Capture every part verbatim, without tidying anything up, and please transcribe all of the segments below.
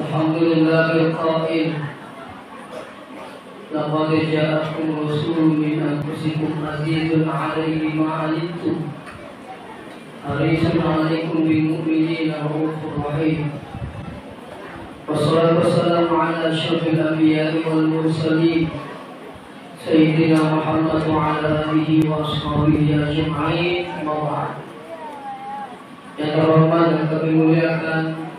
الحمد لله القائل: لقد جاءكم رسول من أنفسكم عزيز عليه ما عنتم حريص عليكم بالمؤمنين رءوف رحيم. والصلاة والسلام على أشرف الأنبياء والمرسلين سيدنا محمد وعلى آله وأصحابه أجمعين. أما بعد. Yang terhormat dan kami muliakan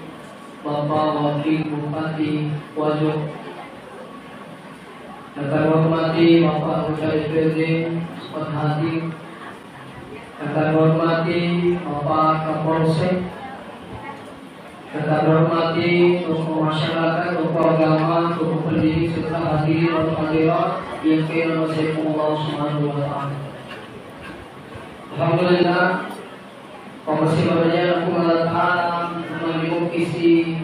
Bapak Wakil Bupati Wajo, yang kami hormati Bapak Anggota D P R D sempat hadir, yang kami hormati Bapak Kapolsek, yang kami hormati tokoh masyarakat, tokoh agama, tokoh pendidik, serta hadirin wal hadirat yang kena Allah Subhanahu wa Ta'ala. Alhamdulillah, Pammasé barajana Puang Allah Ta'ala, mani mokkisi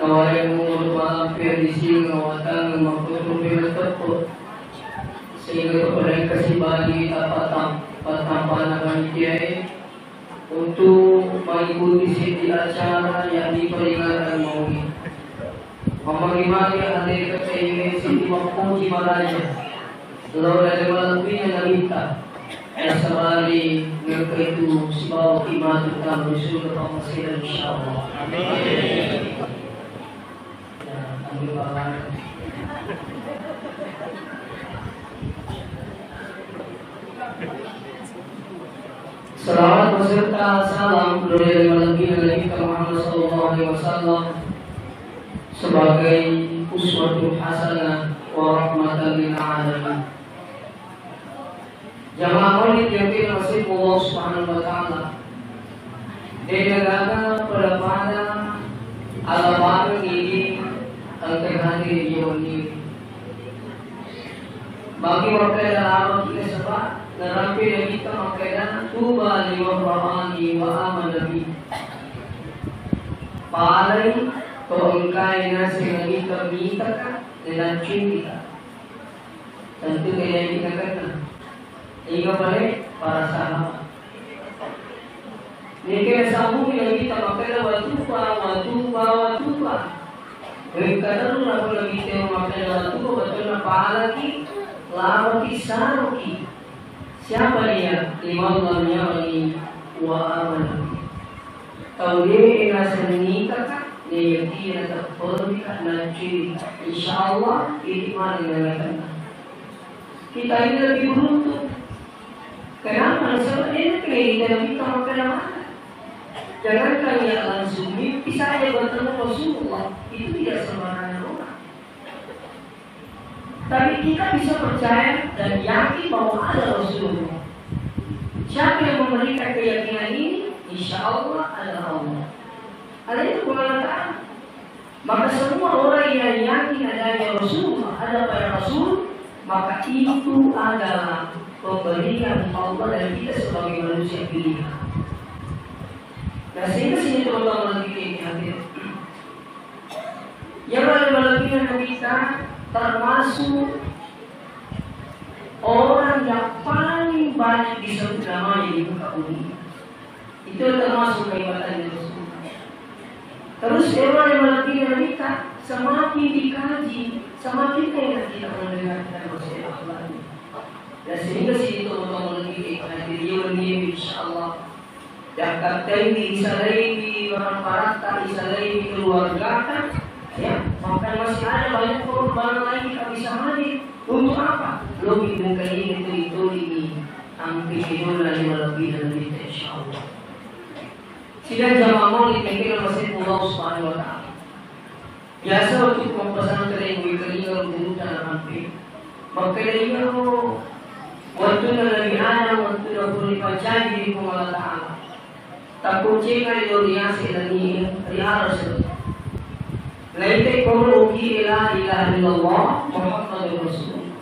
nawarému malampe di singa watang makkuttu pira teppu, sehingga kepada kasih bagi tapatam, patampana panitiaé untuk mengikuti seddi acara, yakni peringatan Maulid. Mamagi-magi hadir ke T M C mappoji maraja. Lao ri malebbi'na Nabitta. Nasabari nengka itu sibawa ki matu tama ri surga pammasena, insyaallah. Amin. Ya, amin, Bapak. Salawat beserta salam ri malebbi'na Nabitta Muhammad sallallahu alaihi wasallam sebagai uswatun hasanah wa rahmatan lil alamin. Jamaah Maulid yang dirahmati Allah Subhanahu wa Ta'ala. Dé' gaga pada-pada ala bareng ini engka hadir di wenni. Magi makkeda lawaki nasaba narampe Nabitta makkeda, "Tuba liman ra'ani wa amana bi." Palai to engkae naseng Nabitta mitaka, nanaccui kita. Tentu kaya kita kenna. Inga pale para sahabat. Neke nasabungi Nabitta makkeda, "Watuba, watuba, watuba." Wekkaderru nako Nabitta makkeda, "Watuba," bettuanna palaki, lawaki, saroki. Siapa dia? Liman lam yarani wa amana. Tau de'e naseng mitaka, naiyakiya natepperika, naccui. Insyaallah, idi maneng nalakenna. Kita ini lebih beruntung. Kenapa? Sebab dia kredit dan kita makan mana? Jangankan dia langsung mimpi saja bertemu Rasulullah, itu tidak sembarangan orang. Tapi kita bisa percaya dan yakin bahwa ada Rasulullah. Siapa yang memberikan keyakinan ini? Insya Allah adalah Allah. Ada itu Allah Ta'ala. Maka semua orang yang yakin adanya Rasulullah, ada pada Rasul, maka itu adalah pemberian Allah dan kita sebagai manusia pilihan. Nah, sehingga sini teman-teman lagi kayak hadir. Yang paling lebih kita termasuk orang yang paling banyak disebut namanya di muka bumi. Itu termasuk kehebatannya Rasulullah. Terus, orang yang lebih kita, semakin dikaji, semakin enak kita mendengar kita Rasulullah. Dan sehingga situ untuk lebih kita hadir, insya Allah. Yakkattaiwi, isalaiwi barang-barangta, isalaiwi keluargata, ya, bahkan masih ada banyak pengorbanan lain kita bisa hadir. Untuk apa? Lebih mengkalingi tuli-tuli ini. Ampe kedona lima lebih dan lebih, insya Allah. Sidang jamaah maulid yang kita masih Allah Subhanahu wa Ta'ala. Biasa waktu pondok pesantren, wekkalinga gurutta narampe. Makkeda iyaro wettunna Nabi Adam, wettunna pura ripancaji ri Puang Allah Ta'ala. Takkocenga ri lori ase langi ri arasy. Naitai koro uki la ilaha illallah Muhammadur Rasulullah.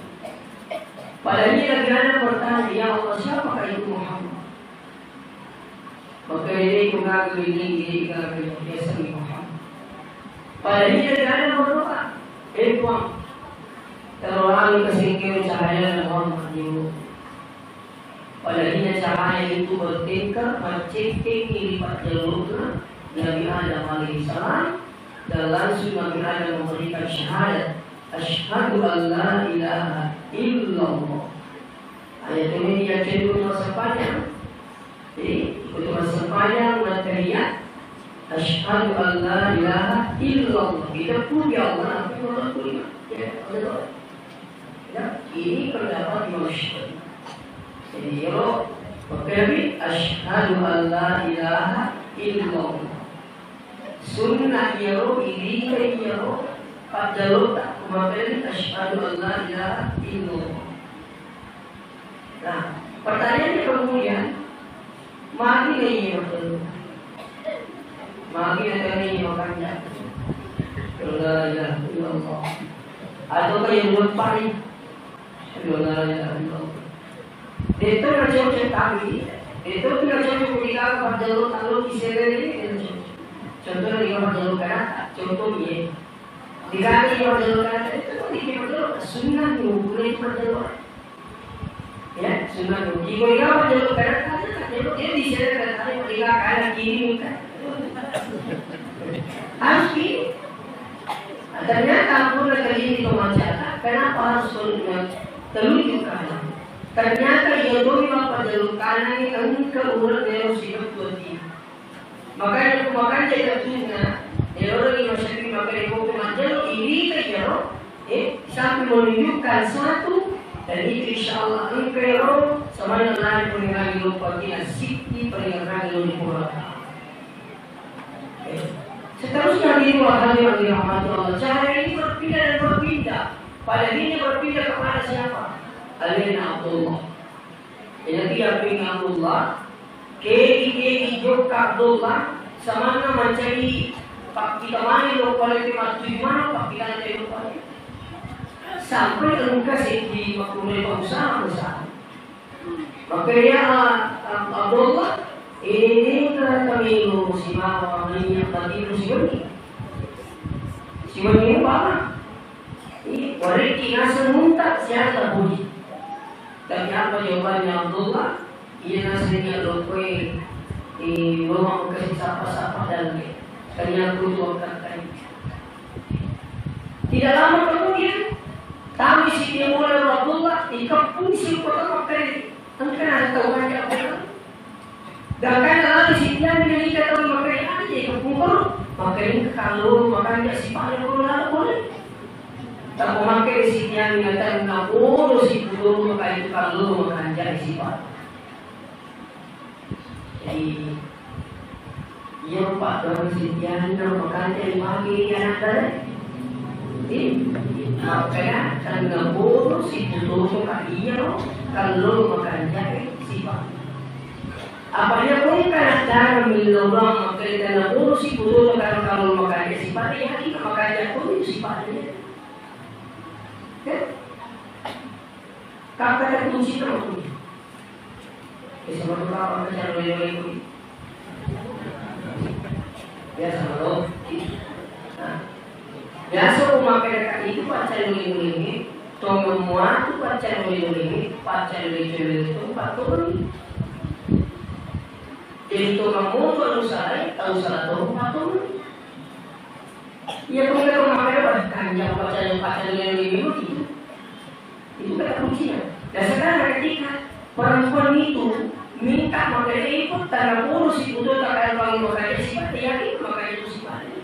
Padahal Nabi Adam bertanya, "Ya Allah, siapakah itu Muhammad?" Maka ini mengaku ini, ini mengaku biasa di Muhammad. Padahal dia tidak ada berdoa. Eh, Puang, terlalu kesingkir cahaya Muhammad dulu. Pada dina cahaya itu bertengkar, maccekkengngi ri pajjalona Nabi Adam alaihissalam, dan langsung Nabi Adam memberikan syahadat, "Asyhadu an la ilaha illallah." Ayat ini dia cenderung masa panjang. Jadi, itu masa panjang berteriak, "Asyhadu an la ilaha illallah." Kita pun ya Allah, aku mau terima. Ya, Allah. Ya, ini pendapat Imam Syafi'i. Jadi, iyaro makkedami, "Asyhadu an la ilaha illallah." Sunnah iyaro, irita iyaro, pajjalota, makkedami, "Asyhadu an la ilaha illallah." Nah, pertanyaannya kemudian, magi na iya makkeda? Magi na iya makanja? La ilaha illallah. Atau kayak buat pari. La ilaha illallah. Itu na cocok tapi, itu tu na cocok ketika pajjalota lo di sini, itu na cocok. Contohnya, di pajjalota, contohnya, di kami pajjalota, itu kan di pajjalota, sunnah, hukumnya itu pajjalota. Ya, sunnah. Iko ika majello karakka, majello dia di sini karakka, iko ika karakka kiri kan. Harus kiri. Nah, ternyata aku lagi di pemacatan, kenapa harus telunjuk kanan? Ternyata iya doi mapajello kanan ini engka urang yang harus hidup dua tiga. Makanya, makanya tentunya, ya orang ini masih makan kopi majello, ini kan ya, eh, sampai menunjukkan satu, dan itu insya Allah engka ero, semuanya lari paling lagi lupa kita, siti paling lagi lupa. Eh, seterusnya di dua hal yang dirahmati Allah, cahaya ini berpindah dan berpindah. Pada dirinya berpindah kepada siapa? Alina Abdullah. Jadi, Abdullah, kegi-kegi jokka Abdullah, samanna mancaji pakkita mani lo kualete mattuju mano pakkita te lo kualete. Sampai engka seddi makkunrai pengusaha besar. Maka ya, Abdullah, ini kami lo sibawa minyak batiru siwenni. Siwenni umpama. Ih, warekki naseng unta siaga puji. Tapi apa jawabannya Abdullah? Iya naseng iya lokoi, eh, bawa kasih sapa-sapa dan tanya aku itu angkat kain. Tidak lama kemudian, tahu si dia mulai Abdullah, ikepung si kota Makkah. Engka na tau manja Abdullah. Gangkanna lari sitiangi naita tau makkeda aja ke kubur, makkeda engka kallolo makanja sipa'na ko lalo pole. Tappa makkeda sitiangi natanna bodo si kutoro maka itu kallolo makanja sipa'na. Jadi, iya, Pak, kalau sitiangi na makanja dipake anak tadi. Ih, makkeda tanna bodo si kutoro maka iya kallolo makanja sipa'na. Apanya pun kana cara millau doang makkeda na bodo si kutoro kana kamu makanja sipa'na, ya, ini makanja pun sipa'na. Ya. Kata kunci itu. Ya, sama tu apa kerja lo yang itu. Ya, sama lo. Nah. Biasa ko makkeda ka itu paccaluling-ulingi, tongeng muatu paccaluling-ulingi, paccaluling-ulingi tu pattoni. Jadi tongeng muatu anu salai, tau sala tongeng pattoni. Iya, ko makkeda, wah, kanjang paccaluling-ulingi itu. Itu kata kuncinya. Dan sekarang ketika perempuan itu minta makanya ikut karena urus si butuh tak ada bangun makanya sifat, yakin makanya itu sifatnya.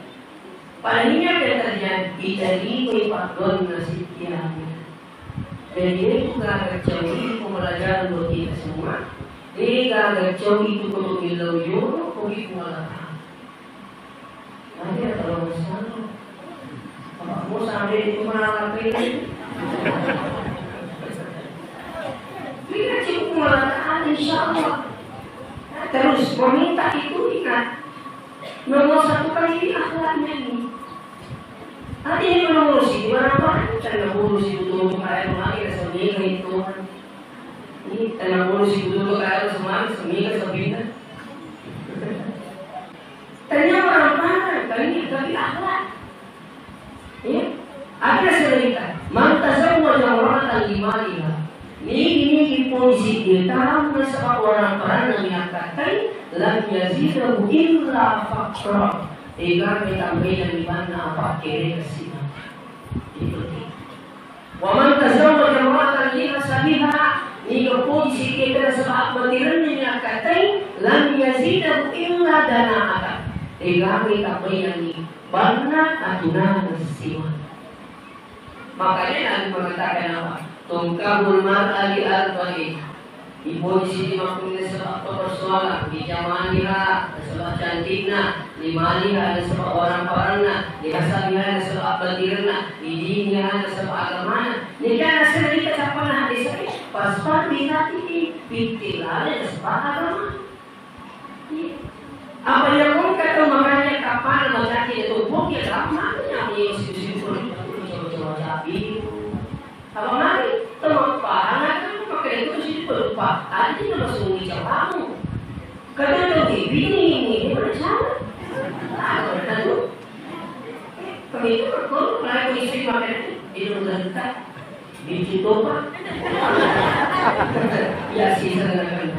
Palingnya yang terjadi, diterima paddonna sitiangi. Jadi itu gaga cau itu pembelajaran buat kita semua. Jadi gaga cau itu kudu millau yolo, kudu kuala. Nanti ada kalau besar. Apa mau sampai itu malah ini? Ini kan cukup mengatakan insya Allah. Terus meminta itu ingat. Nomor satu kali ini akhlaknya ini. Artinya mengurusi di mana-mana. Karena ngurusi betul-betul kayak rumah kita sendiri itu. Ini karena ngurusi betul-betul kayak rumah sendiri sebenarnya. Tania orang mana? Tania tapi akhlak. Ya. Ada cerita. Man tazawwaja imra'atan limaliha. Nigi-nigi Siddi taung nasaba orang paranna minakkatai, lam yazidahu illa faqra. Ega metambainangi banna apa kere simata. Itu. Wa man tazawwaja imra'atan li hasabiha, niga poji siddi nasaba abbaterenna minakkatai, lam yazidahu illa dana'atan. Ega metambainangi banna atunana simata. Makanya Nabi mengatakan apa? Tungkahul mar'a li arba'in. Ipoji siddi makkunrai nasaba persoalan, li jamaliha, nasaba cantikna, li maliha, nasaba orang paranna, li hasabiha, nasaba abbaterenna, li diniha, nasaba agamana. Nega nasaba kita siapa hadis ini? Fasfar bi dzati din, pitting lale nasaba agama. Apa iya mungka tau makanya kapana macati itu bukti lama yang iya situ-situ pun itu coba-coba capi. Apa mari tau mapahang kan makanya itu situ lupa. Tadi nama sungi capamu. Kadang tau di bini ini, ini mana cara? Tahu kan tuh? Kami itu berguru, mulai istri makanya di rumah kita. Bici topa. Ya, sisa dengan.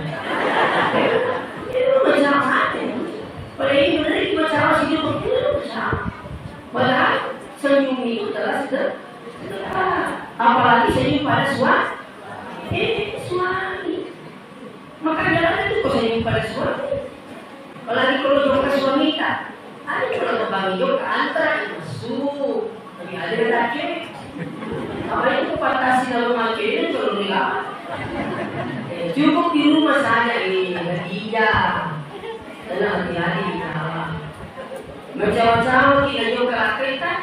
Itu masalah apa? Padahal ini benar, itu masalah sih, itu masalah. Padahal senyum itu adalah sedekah. Apalagi senyum pada sua-, eh, suami. Maka jangan itu kau senyum pada suami. Apalagi kalau jokka suamita. Ada kalau terbang jokka antara itu su. Tapi ada yang kacau. Apa itu patasi dalam macam itu kalau di kamar. Eh, cukup di rumah saja ini, Khadijah. Tenang, hati-hati di dalam. Macam-macam kita jokka kita.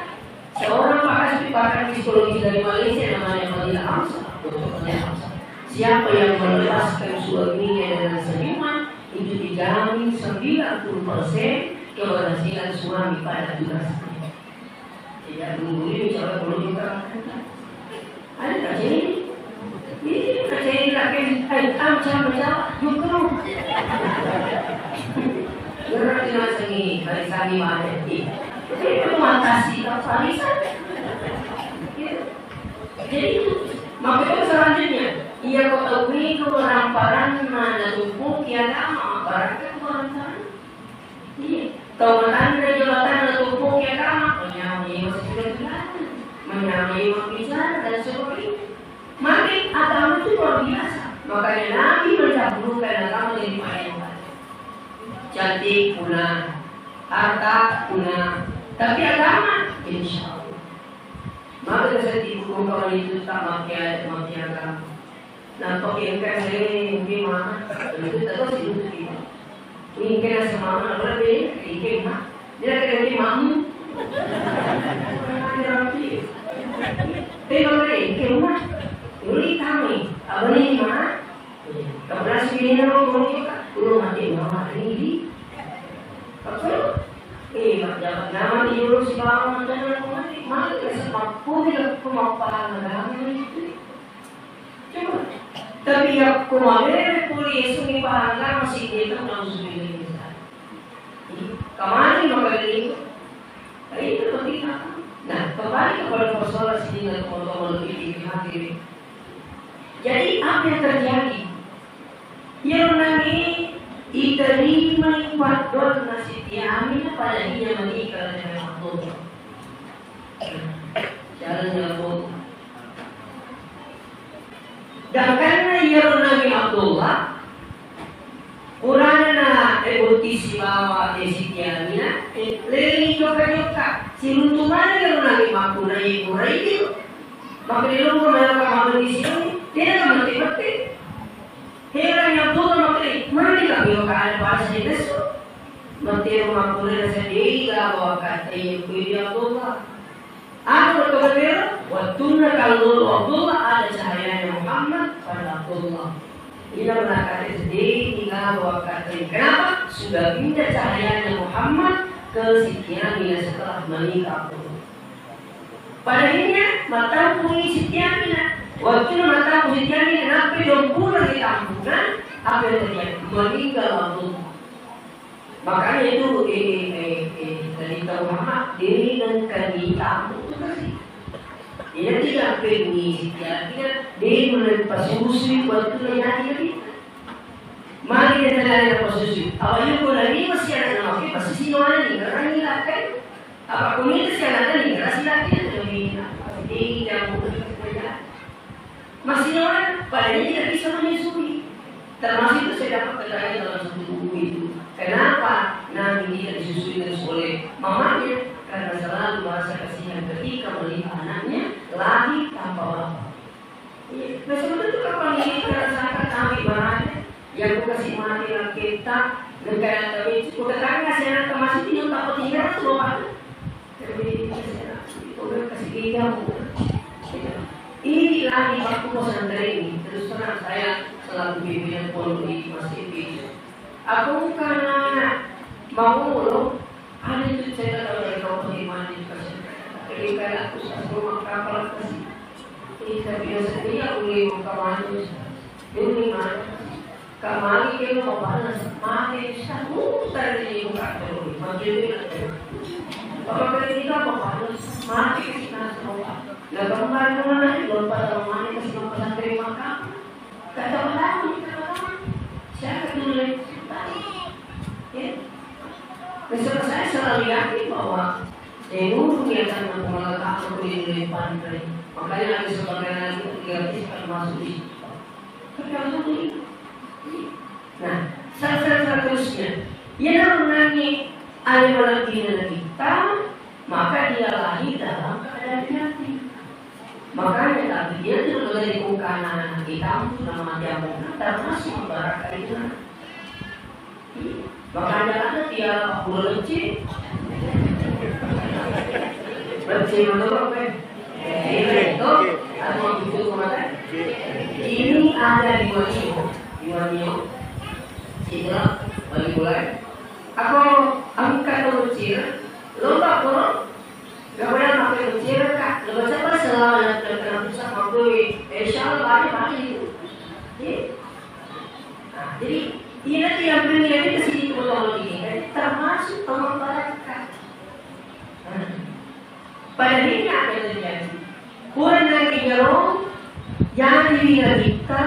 Seorang pakar, pakar psikologis dari Malaysia namanya Fadila Hamzah, doktor Fadila Hamzah. Siapa yang melepaskan suaminya dengan senyuman, itu dijamin sembilan puluh persen keberhasilan suami pada tugasnya. Tidak tunggu ini, coba dulu kita lakukan. Ada nggak sih? Ini nggak sih, lagi, eh, ah, macam, macam, jukru. Berarti nasi, barisan di mana? Jadi, itu matasi, tak barisan. Gitu. Jadi, itu. Makanya selanjutnya, iya, kau tahu itu orang paranna natumpuki agama, barangkali orang paranna. Iya. Tau matanre jabatan natumpuki agama, manyameng masih bilang, manyameng mabbicara dan sebagainya. Maka agama itu luar biasa. Makanya Nabi mendahulukan agama daripada yang lain. Cantik puna, harta puna, tapi agama, insya Allah. Maka saya ibu kawan itu tak makai, makai agama. Nappa engka sere mungkin mama, itu terus itu kita. Mungkin semama apa be, mungkin ma. Dia kena di mamu. Tapi mama ini ke rumah, uli kami, abang ini ma. Kamu nasi ini mau mau juga, belum mati mama ini. Apa? Eh, mak, jabat nama di dulu si bawa mantan aku mati, mati ke sepak pun tidak pemaparan agama itu. Coba. Tapi yakko mabere pole Yesu mi pahang agama siddi taung, nauzubillah min dzalik. Kemana mabere itu? Nah, itu penting apa? Nah, kembali kepada persoalan sini dan teman-teman lebih dihadiri. Jadi apa yang terjadi? Yang nami iterima paddonna Siti Aminah pada dirinya menikah dengan Abdullah. Jalan nyambung. Gangkanna iyaro Nabi Abdullah, purana na, eh, botting sibawa, eh, Siti Aminah, eh, lelei jokka-jokka. Siruntu maneng iyaro Nabi makkunrai-kurai. Makkunrai lompo maneng ka mabotting sibawa, tena mette-mette. Heran Abdullah makkunrai, magi ka melo ka ada pada saya nesu. Mette makkunrai saya dega bawa kata yang kuwi Abdullah. Aku berkata, wettunna kallolo Abdullah, ada cahayanya Muhammad pada Abdullah. Ina menakati sedih, tinggal waktu. Kenapa? Sudah pindah cahayanya Muhammad ke Siti Aminah setelah menikah Abdullah. Pada akhirnya, mattampung Siti Aminah. Waktu itu mattampung Siti Aminah, kenapa dong pulang di tampungan? Apa yang terjadi? Meninggal Abdullah. Makanya itu, eh, eh, eh, dari tahu Muhammad, dia dengan kami tamu itu kasih. Iyana tiga pengi sitiatina de' mulai pasusui wettunna jadi Nabi. Magi de' tena pasusui. Apa yuko Nabi masih anak nama, pasti sinawani, ngerangi lakkai. Apa kuni itu si anak tadi, ngerasi lakkai itu Nabi. Apa sih dia yang mau kerja? Masih nyawa, padahal tidak bisa menyusui. Termasuk itu saya dapat keterangan dalam satu buku itu. Kenapa Nabi tidak disusui terus oleh mamanya? Karena selalu merasa kasihan ketika melihat anaknya lahir tanpa bapak. Iya, nah, sebenarnya itu kapan ini terasakan Nabi marahnya? Yang ku kasih mati rakyat, negara kami, ku tetangga si anak masih tidak dapat tinggal tuh, Pak. Ini lagi waktu pesantren ini, terus terang saya selaku pimpinan pondok di Masjid itu. Aku karena mau loh, ada itu cerita dari kaum beriman di pesantren. Tapi kalau aku satu kapal kasih, kita biasa dia boleh mau kemana? Ini mana? Kamari ke mau balas, mati, saya mutar di muka terus, makin dia. Bapak ketika mau balas, mati kita semua. Nah, kemarin mana? Lupa tahu mana ke sini pesantren maka. Kata orang kita orang, siapa dulu? Ya. Besok saya selalu yakin bahwa eh, nurung ya kan, aku malah takut di pantai. Makanya ada sebagian lagi gratis kan masuk di situ. Tapi kalau satu ini, nah, salah seterusnya. Ya, nurunangi alim lagi kita, maka dia lahir dalam keadaan yatim. Makanya tadi dia tuh dari ungkanan anak kita, nama dia termasuk barakah itu. Makanya ada dia guru kecil. Kecil menurut, eh. Ini itu, aku mau tutup rumah, kan? Ini ada di Wanio, di Wanio. Sini, balik mulai. Aku angkat kecil, lomba guru, Gak boleh pakai kucing, Kak. Gak baca apa selama nak terkenal susah mampu. Insya Allah banyak pakai itu. Iya. Nah, jadi ini nanti yang penting ke sini, teman-teman ini, kan? Termasuk teman baraka. Nah, pada ini apa yang terjadi? Kurang lagi nyerong, jadi kita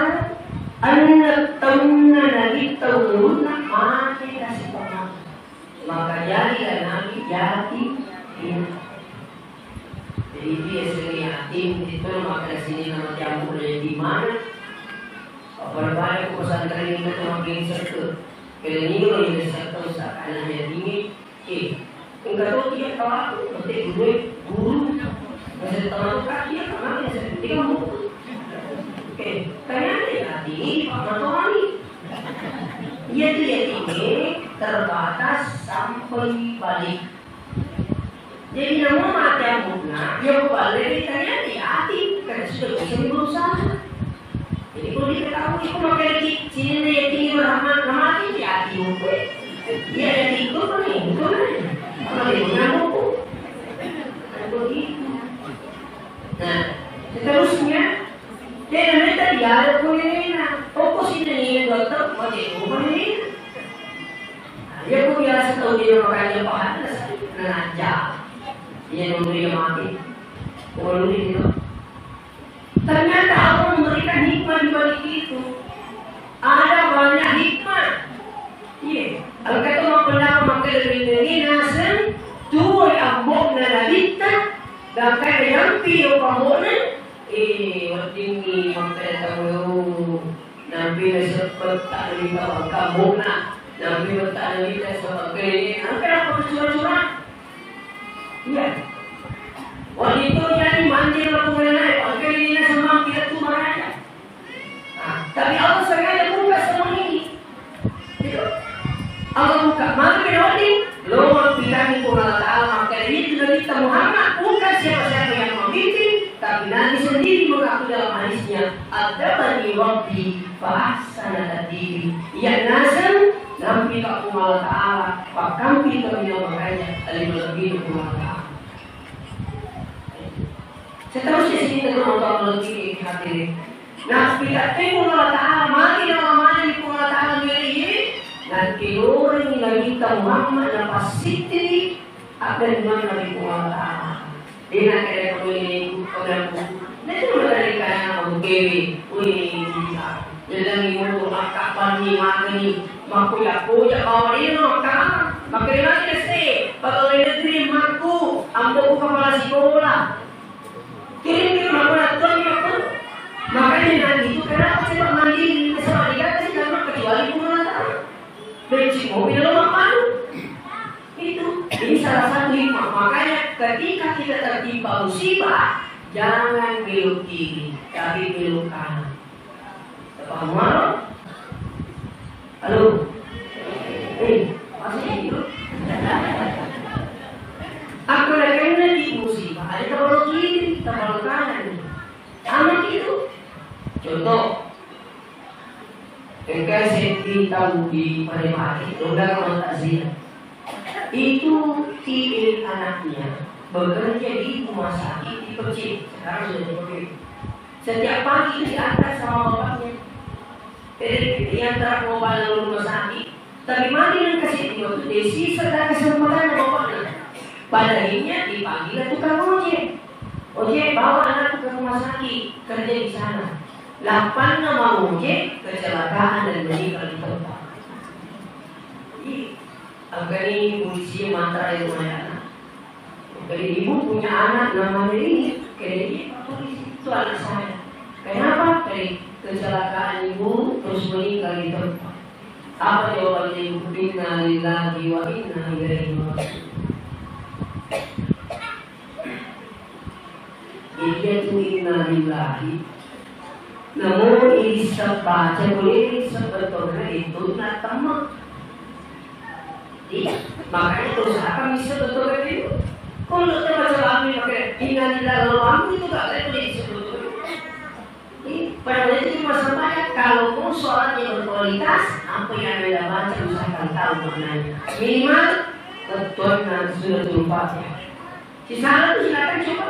anak taunna dari taunna mati kasih paham. Maka jadilah Nabi yatim piatu. Jadi itu ya sering yatim itu, maka di sini nama jamu dari di mana? Apa namanya, aku pesantren itu cuma beli satu. Kalau ini kalau ini satu usah karena yatim. Eh, enggak tahu dia tahu aku, nanti gue guru. Masa tahu kan dia kemana ya? Saya tiga buku. Eh, ternyata ya ini Pak Matoani. Iya, itu yatimnya terbatas sampai balik. Jadi namun mati ampuhna, ya kembali ditanya hati-hati, karena sudah bisa berusaha. Jadi kalau diketahui, kok makai di sini nih yatim rahmat, rahmat hati-hati, oke. Iya, yatim itu kan, itu kan. Apa dia punya buku? Kan begitu. Nah, seterusnya, dia namanya tadi ada punya. Oh, kok sini nih, dokter, mau jadi punya. Iya, ku biasa tau dia makanya paham, nah, aja. Iya, nunggu dia mati. Kalau gitu. Ternyata Allah memberikan hikmah di balik itu. Ada banyak hikmah. Iya. Kalau kata mau pendapat, maka lebih ini nasem, tuh ambok na nabitta, dan kaya yang pio pambokna, eh, weddingi maka tahu. Nampi naseppa tak lima bangka mona. Nampi tak lima sebagai ini. Nampi apa bercurah-curah? Iya. Waktu itu jadi mandir lah pengenai. Oke, ini semua kita tuh marah. Nah, tapi Allah sengaja buka semua ini. Gitu. Allah buka. Maka kena wedding, lo mau bilang itu Allah Ta'ala. Maka ini juga kita Muhammad. Bukan siapa-siapa yang memimpin, tapi Nabi sendiri mengaku dalam hadisnya, "Adabani Rabbi fa ahsana ta'dibi." Iya naseng, nampi ka Puang Allah Ta'ala, pakkampi kami yang makanya, lebih-lebih Puang Allah Ta'ala. Seterusnya sini tentu Allah Ta'ala lebih hadirin. Nah, kita Puang Allah Ta'ala, mati nama mati Puang Allah Ta'ala milih, dan kiloring Nabi Muhammad, dan pasitri, apa yang dimana Nabi Puang Allah Ta'ala. Dena kere ko ini ko na ko. Na tu mata ni kana ko kewe. Ui, jalan ni mo akak bani magani. Mako ya ko ya bawa dia no ka. Makanya lagi se. Pegawai negeri mako. Ambo ku kepala sekolah. Kirim-kirim laporan, tuan, tuan, tuan. Makanya Nabi itu kenapa cepat mandiri, cepat digagas sih, karena kecuali Puang Allah Ta'ala. Benci mobil lo makan. Itu, ini salah satu hikmah. Makanya ketika kita tertimpa musibah, jangan belok kiri, tapi belok kanan. Paham? Halo? Eh, masih hidup? Aku lagi kena di musibah, ada terlalu kiri, terlalu kanan. Anak itu. Contoh, engkau sedih tahu di Parepare, udah kamu takziah. Itu T A anaknya bekerja di rumah sakit di Pece. Sekarang sudah di Pece. Setiap pagi itu diantar sama bapaknya. Jadi diantar ke bapaknya ke rumah sakit. Tapi mati yang kasih dia itu desi serta kesempatan bapaknya. Pada akhirnya dipanggil tukang ojek. Ojek, bawa anakku ke rumah sakit, kerja di sana. Lapan nama ojek kecelakaan dan meninggal di tempat. Jadi, Angkani polisi mantra itu anak. Jadi ibu punya anak namanya ini, kayak ini Pak Polisi, itu anak saya. Kenapa? Kayak kecelakaan ibu terus meninggal di tempat. Apa jawabannya ibu? Inna lillahi wa inna ilaihi raji'un. Iyatu innalillahi. Namo irisseng baca boleh sebetulnya itu nak temek. Iya, makanya berusaha kami sebetulnya itu. Kalau kita baca kami pakai innalillahi lalu kami itu gak boleh sebetulnya. Pada menit itu cuma sembahyang, kalau mau sholatnya berkualitas, apa yang Anda baca usahakan tahu maknanya. Minimal ketuanya suratul Fatihah. Sisana tuh silakan coba.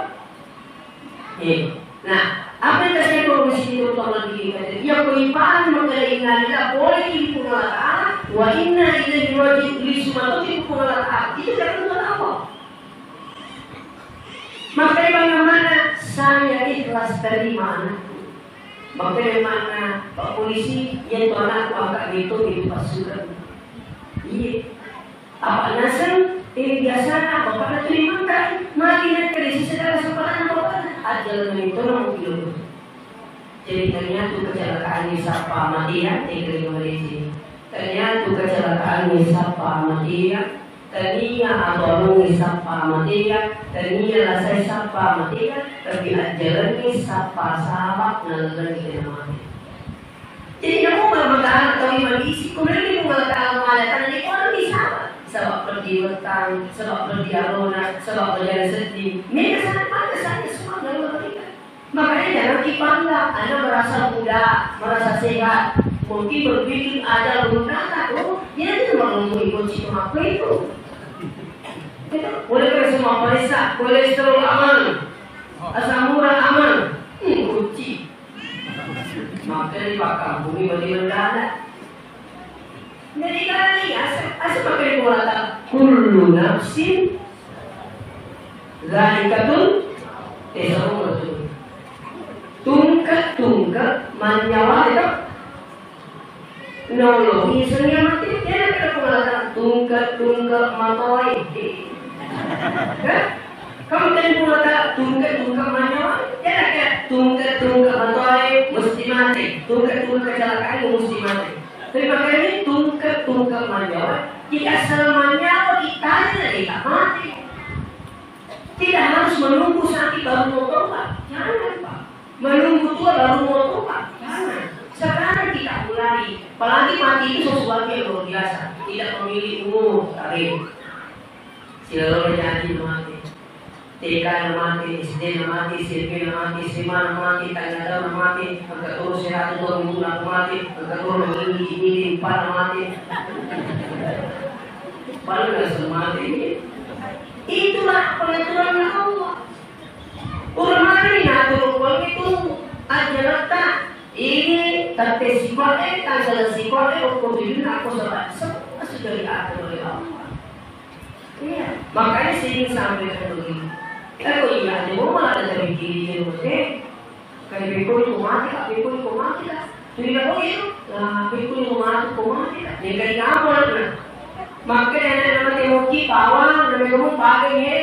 Iya. Nah, apa yang kasih tahu di sini, terutama di kita? Iya, kau ibarat mengenai innalillahi, boleh di Puang Allah Ta'ala, wa inna ilaihi raji'un, di semua itu di Puang Allah Ta'ala. Itu dari Tuhan Allah. Makanya bagaimana saya ikhlas terima anakku. Makanya mana Pak Polisi, ya itu anakku angkat itu, itu pasukan. Iya. Apa naseng, eh, biasa apa pada terima kan? Mati nak kerja segala kesempatan apa pada? Ajal itu nang kilo. Jadi ternyata kecelakaannya sappa matia, eh, kering Malaysia. Ternyata kecelakaannya sappa matia, tania atau sappa matia, tania lasai sappa matia, tapi ajalannya sappa sabak nalani kena mati. Jadi kamu bertahan atau mandi isi, kemudian kamu mengatakan malah karena itu orang bisa. Sebab pergi wetang, sebab pergi arona, sebab berjalan sedih. Mereka sangat pantas saja semua dalam mereka. Makanya jangan dipandang, Anda merasa muda, merasa sehat. Mungkin berpikir ada belum datang, oh, dia itu menunggu kunci rumah itu. Itu boleh ke semua periksa, kolesterol aman, asam urat aman, hmm, kunci. Makanya di Pak Kampung ini bagi mendadak. Jadi kan ini asa, asa pakai kuasa kullu nafsin zaikatul, eh, sama betul. Tungke-tungke manyawa itu. Nolongi sennia mati, ya, kira kuasa tungke-tungke matoe. Kan? Kamu tadi kuasa tungke-tungke manyawa, ya, kira tungke-tungke matoe mesti mati. Tungke-tungke kecelakaan mesti mati. Tapi makanya ini tungke-tungke manyawa, jika selama nyawa kita ini kita mati. Tidak harus menunggu sakit baru mau tobat. Jangan, Pak. Menunggu tua baru mau tobat. Jangan. Sekarang kita mulai. Apalagi mati itu sesuatu yang luar biasa. Tidak memilih umur. Tapi selalu jadi mati. T K na mati, S D na mati, S M P na mati, S M A na mati, tangga na mati, angka turu seratus dua ribu na mati, angka turu ini ini empat na mati. Baru nggak semua mati ini. Itulah pengaturan Allah. Urmani ngatur uang itu aja letak. Ini tante sikoe, tante sikoe, ukur diri aku sebab semua sudah diatur oleh Allah. Iya, makanya sering sampai begini. Eko iya, ade mo mala ada mikiri di rumah te. Kali pekko ko mati ka, pekko ko mati ka. Jadi ka ko itu, lah pekko ko mati, ko mati ka. Nengka di kamar na. Maka ada nama temoki bawang, nama kamu pakai ye.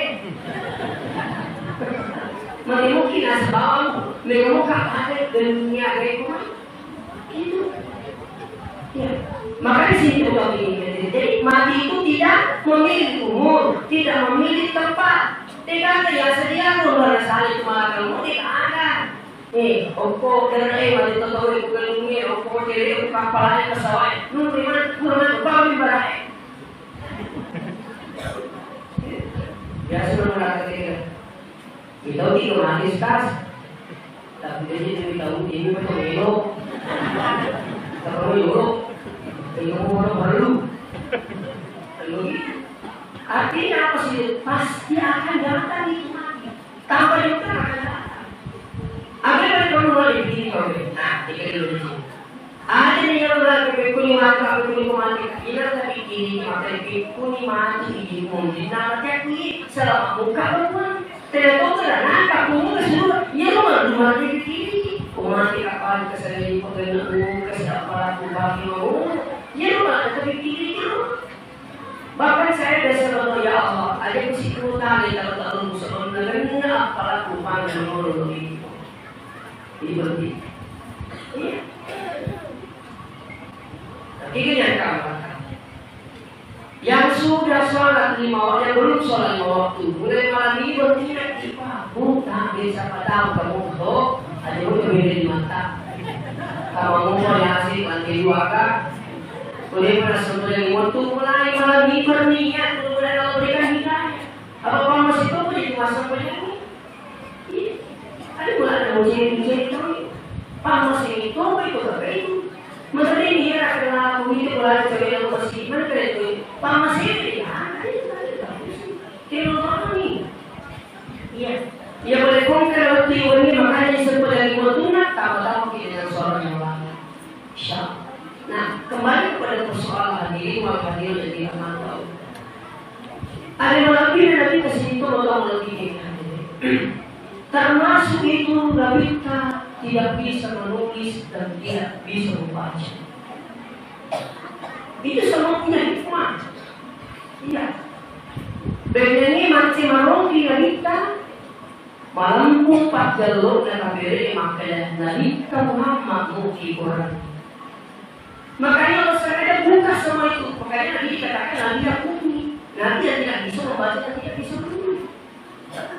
Matemoki nasi bawang, nama kamu kak pakai dunia kayak itu. Itu. Ya. Makanya sini juga begini. Jadi mati itu tidak memilih umur, tidak memilih tempat. Tidak ada yang sedia tuh merasa itu makan mau tidak ada. Eh, okko dere mati totoro ku galungnge, okko dere ku kapalae pesawat. Nurri mana kurang apa barae. Biasa mana ketiga. Kita tiga mati tas. Tapi dia itu tahu ini betul melo. Terus yuk, ini mau perlu. Perlu. Artinya apa sih? Pasti akan datang itu mati. Tanpa juga akan datang. Apa yang perlu lagi di sini? Nah, tiga dulu di sini. Ada yang lagi berkuni mata, berkuni mati. Ina tapi kini mata berkuni mati di mungkin nama tapi selama muka berkuni. Tidak tahu tidak nangkap kamu ke semua. Ya lu malu mati di kiri. Mati apa ke saya di pegawai ke siapa aku bagi mau. Ya lu malu tapi kiri itu. Bahkan saya biasa berdoa, "Ya Allah, ada ku situ tali kalau tak lembut sebelum dengar apa aku panggil dulu." Ini penting. Iya. Tapi ini yang kamu yang sudah sholat lima waktu, yang belum sholat lima waktu, mulai malam ini bertindak di pabuk, nah, biasa tahu kamu tuh, ada pun berbeda di mata. Kamu mau ya sih, nanti dua kak. Boleh pernah sembahyang waktu mulai malam ini berniat, mudah-mudahan Allah berikan hidayah. Apa kamu masih tahu jadi masa berniat? Iya. Ada pula ada ujian-ujian itu. Pammasé itu, itu apa itu? Maksudnya ini ya, kenal aku itu, kalau ada cewek yang masih, mana kalian itu? Pammasé itu ya, ada itu, ada itu. Kayak lo apa nih? Iya. Ya boleh kongkar waktu ini, makanya disebut dari Maduna, tambah-tambah kita dengan suara yang lama. Insya Allah. Nah, kembali kepada persoalan hadirin wal hadirat yang dirahmati Allah. Ada malebbi Nabi ke situ, Allah malebbi. Termasuk itu Nabi kita tidak bisa menulis dan tidak bisa membaca. Itu semua punya hikmah. Iya. Bedanya masih maroki Nabi kita. Malempung pajjallo'na kapere makkeda, "Nabitta Muhammad muki Quran." Makanya Allah sengaja buka semua itu. Makanya Nabi dikatakan Nabi yang ummi. Nabi yang tidak bisa membaca dan tidak bisa menulis.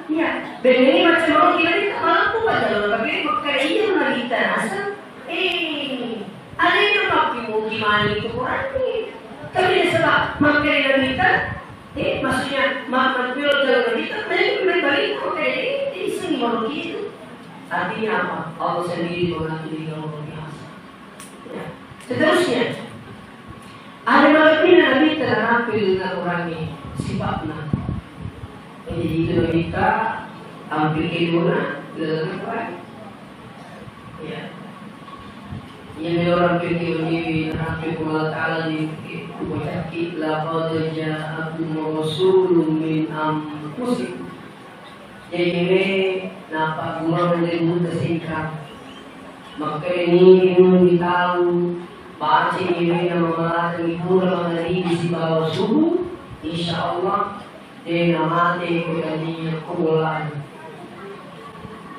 Iya, dan ini macam mau kita tidak mampu pada orang tapi makanya iya Nabi terasa. Eh, ada yang mampu gimana itu Quran ini. Tapi dia sebab makanya Nabi Eh, maksudnya, ma-, manusia dalam kita, tapi pribadi kok kayak ini, ini seni manusia itu. Artinya apa? Allah sendiri mengatur diri yang luar biasa. Ya. Seterusnya, ada malebbi Nabi terapil dengan orangnya, sifatnya. Jadi, itu kita ambil ilmunya, dalam Quran. Ya. Iya, orang pikir ini, orang pikir Allah Ta'ala di ucapki, "Laqad ja'akum rasulun min anfusikum." Jadi, ini napa guru menjadi guru tersingkat. Maka ini, ini tahu, baca ini nama malaikat di pura mengenai di bawah subuh, insya Allah, Dé namate ko tania ko bolana.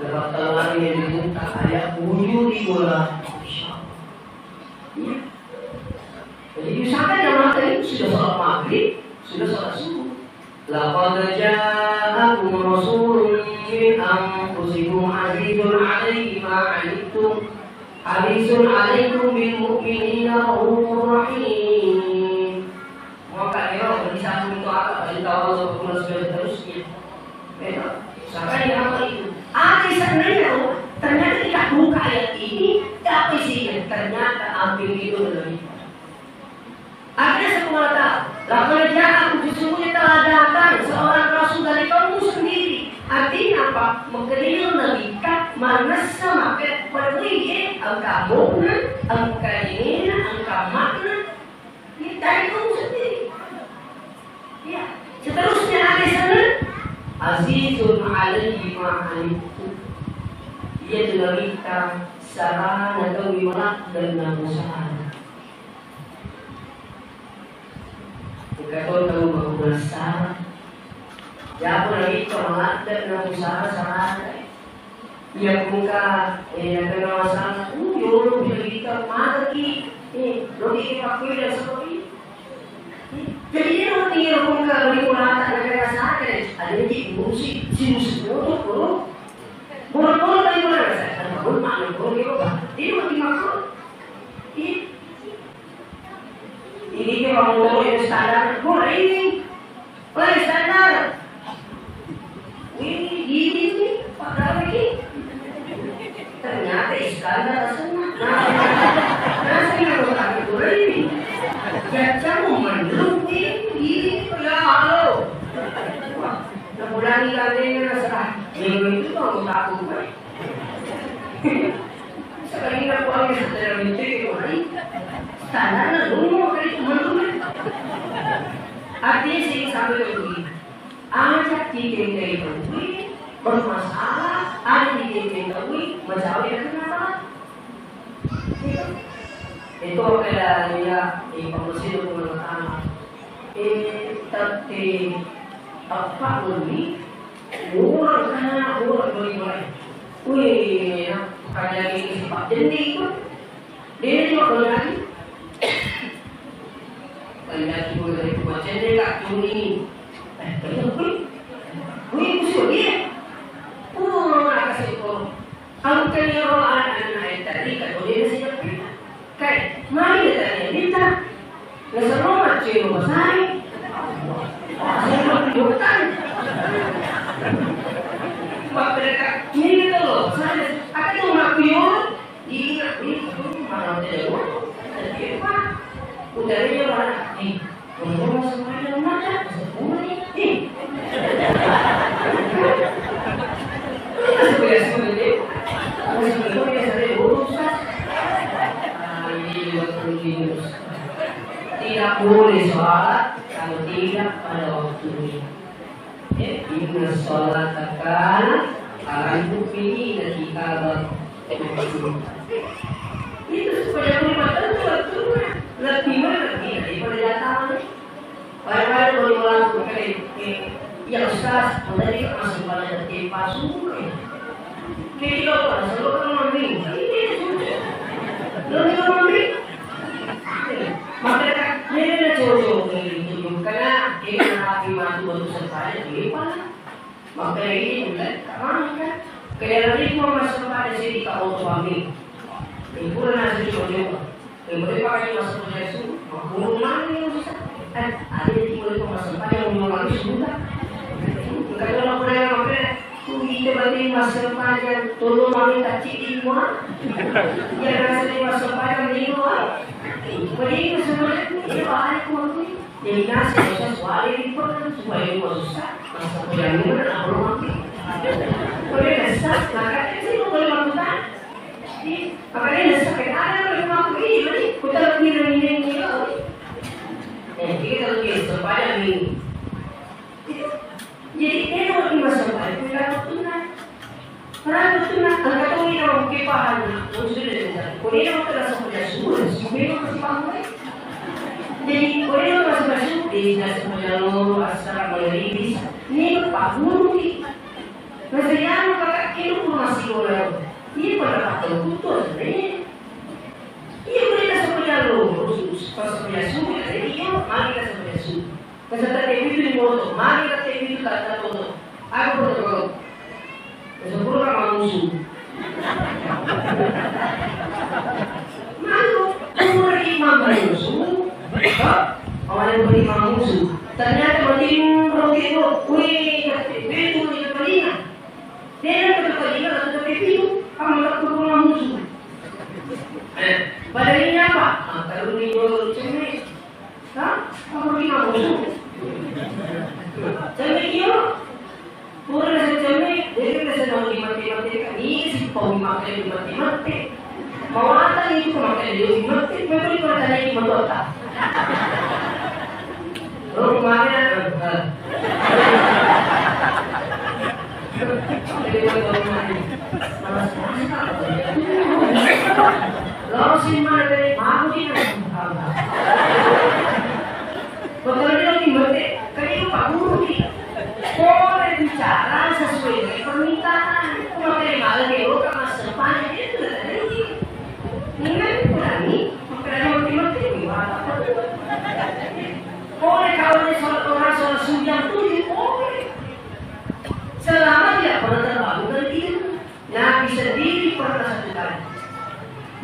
Lepas tangani yang diminta ayat wujud di bola. Insya Allah. Ya. Jadi misalkan yang mata itu sudah sholat maghrib, sudah sholat subuh. Laqad ja'akum rasulun min anfusikum azizun alaihi ma anittum harisun alaikum bil mu'minina raufur rahim. Maka ero disambung itu apa? Paling tahu Allah Subhanahu wa Ta'ala seterusnya. Itu. Sampai di apa itu? Ada sebenarnya, oh, ternyata kita buka ayat ini, apa isinya? Ternyata ambil itu dari. Ada satu mengatakan, "Laqad ja'akum," sesungguhnya telah datang seorang rasul dari kaummu sendiri. Artinya apa? Mengkeliru Nabi, manessa maka pergi, eh, engka bokna, engka inena, engka makna. Ini dari kamu sendiri. Ya. Seterusnya ada sana. Azizun alaihi ma anittum. Iyatu Nabitta sarana tauwe maladde na musara. Engka to tau makkunrassara. Jago Nabitta maladde na musara-sarana. Iya, engka, eh, nakenna masalah, uh, yolo, bisa kita mati, eh, lo kita pakai dan seperti itu. Eh, jadi dia mau tinggal engka beri mulata nakenna sakit, ada yang diurusi, si musuh bodoh, bro. Bodoh-bodoh dari mana saya? Ada pun mana, bro, dia apa? Dia mau dimakan. Iya. Ini ke mau itu standar, bro, ini. Woi, Iskandar. Wih, gini nih, Pak Rawi. Ternyata Iskandar asenna. Nah, nah, saya nggak tahu itu lagi. Ya, kamu menurut ini, gini, ya, halo. Wah, udah mulai kalian rasa. Ini itu mau takut, Pak. Sebenarnya aku ambil secara menteri, Pak. Standar, lu mau kali itu menurut. Artinya, sih, sampai ke begini. Aja titentai tauwe bermasalah, aja titentai tauwe macawe kenapa? Itu kada ya, eh, pammasena Puang Allah Ta'ala. Eh, tette eppa wenni, urang kana, urang bali-bali. Wih, ya, kada ini sifat jendi itu. Dena juga boleh lagi. Lagi-lagi gue dari rumah cendela, cumi. Eh, betul, gue. Gue itu sih, dia. Oh, anak kasih kau. Kamu kan ya, kalau anak-anak tadi, kan boleh nasi jepit. Kayak, mari ya, tadi, minta. Nasa rumah, cuy, rumah saya. Saya mau pilotan. Mbak, mereka, ini gitu loh, saya, aku tuh mau pilotan. Iya, iya, mana ada yang mau? Tapi apa? Udaranya mana? Eh, ngomong sama dia, mana? Masuk rumah nih. Eh. Masuk ya, semua ini. Masuk rumah ya, saya urus, Ustaz. Ah, ini juga perlu diurus. Tidak boleh sholat kalau tidak pada waktunya. Eh, inna sholata kanat alal mu'minina kitaba. Itu supaya lima tentu waktunya. Lebih mana lebih daripada datang. Pada-pada boleh melakukan, eh, ya Ustaz, tadi kan masih pada tempat subuh, ya. Jadi, kalau Pak, selalu kan mandi. Ini dia, sudah. Lalu dia mandi. Maka, ini dia, cocok, ini, karena dia rapi mati waktu sempajang, dia panas. Maka ini, bukan, kamu kan. Kayak lagi mau masuk pada sini, tak mau suami. Ibu nasi coba-coba. Yang penting pakai masuk ke Yesus, mau kurung mana yang susah. Eh, ada yang tiba itu masuk pada yang mau lagi sudah. Bukan kalau boleh, makanya. Kuita bate massempajang tollo mami tacciddi mua. Iya, naseng massempajang lino, ah. Jadi massempajang, iya, bahaya ku aku. Jadi naseng susah soalnya di pernah supaya lu susah. Massempajang lino, apa lu mati? Boleh dasar, makanya sih lu boleh maksudnya. Ih, makanya dasar kayak ada lu mati, iya, nih. Kita lebih dari ini, iya. Eh, kita lebih sempajang lino. Jadi, ero massempajang, pada wettunna. Pada wettunna, engka toni nawedding pahang, maksudnya, ko dena makkeda sempajang subuh, subuh itu pasti paham, eh? Jadi, ko dena makkeda sempajang subuh, eh, sempajang loro, asar, maghrib, isya. Ini paham, eh. Nah, saya anu, kakak, kira pun masih orang. Ini pada waktu itu, sebenarnya. Iya, ko dena sempajang loro, pas sempajang subuh, jadi, iya, mari kita sempajang subuh. Peserta T V itu di motor, mari ke T V itu tak ada motor. Aku foto dulu. Sempurna manusu. Malu, umur imam manusu. Hah? Orang yang beri manusu. Ternyata makin roke lo. Wih, itu di telinga. Dia yang ke telinga, lalu ke T V itu. Kamu tak perlu manusu. Eh, pada ini apa? Ah, kalau ini dulu cengeng. Hah? Apa lagi kamu? Cemmek iyo. Pura nasi cemmek, jadi nasi mau dimati-mati kan? Ini si pau dimakai dimati-mati. Mau apa itu memakai dia dimati? Memang di kota ini mau kota. Lo kemana? Eh, eh.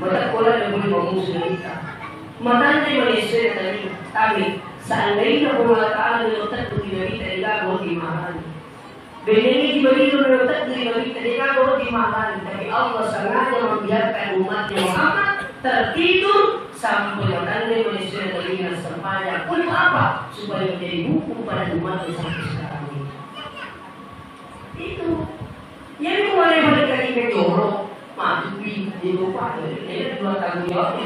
Matekko ladde pole mamusu nabitta. Matandai malessoe nabitta. Tapi seandainya Puang Allah Ta'ala melotteddu ri nabitta, degaga wedding mahalani. Bennengngi Jibril melotteddu ri nabitta, degaga wedding mahalani. Tapi Allah sengaja membiarkan umatnya Muhammad tertidur sampai matandai malessoe nabitta sempajang. Untuk apa? Supaya menjadi hukum pada umatnya sampai sekarang ini. Itu. Jadi, ko male balik lagi ke jorok, mati, di lupa, ya, dua tanggung jawab.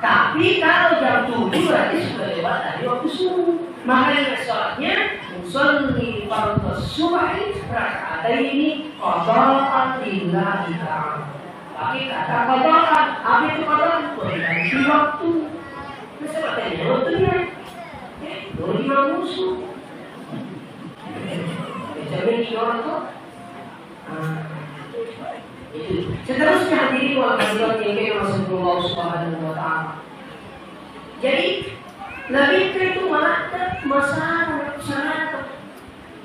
Tapi kalau jam tujuh berarti sudah lewat dari waktu subuh. Makanya sholatnya, "Usolli fardhu subhi raka'ataini qada'an lillahi ta'ala." Pakai kata qada'an. Apa itu qada'an? Pengganti waktu. Masa katanya waktunya? Eh, dua lima musuh. Jamin orang tuh. Ah, itu. Seterusnya, hadirin wal hadirat yang dimuliakan Allah Subhanahu wa Ta'ala. Jadi, Nabi itu malah masalah, masalah.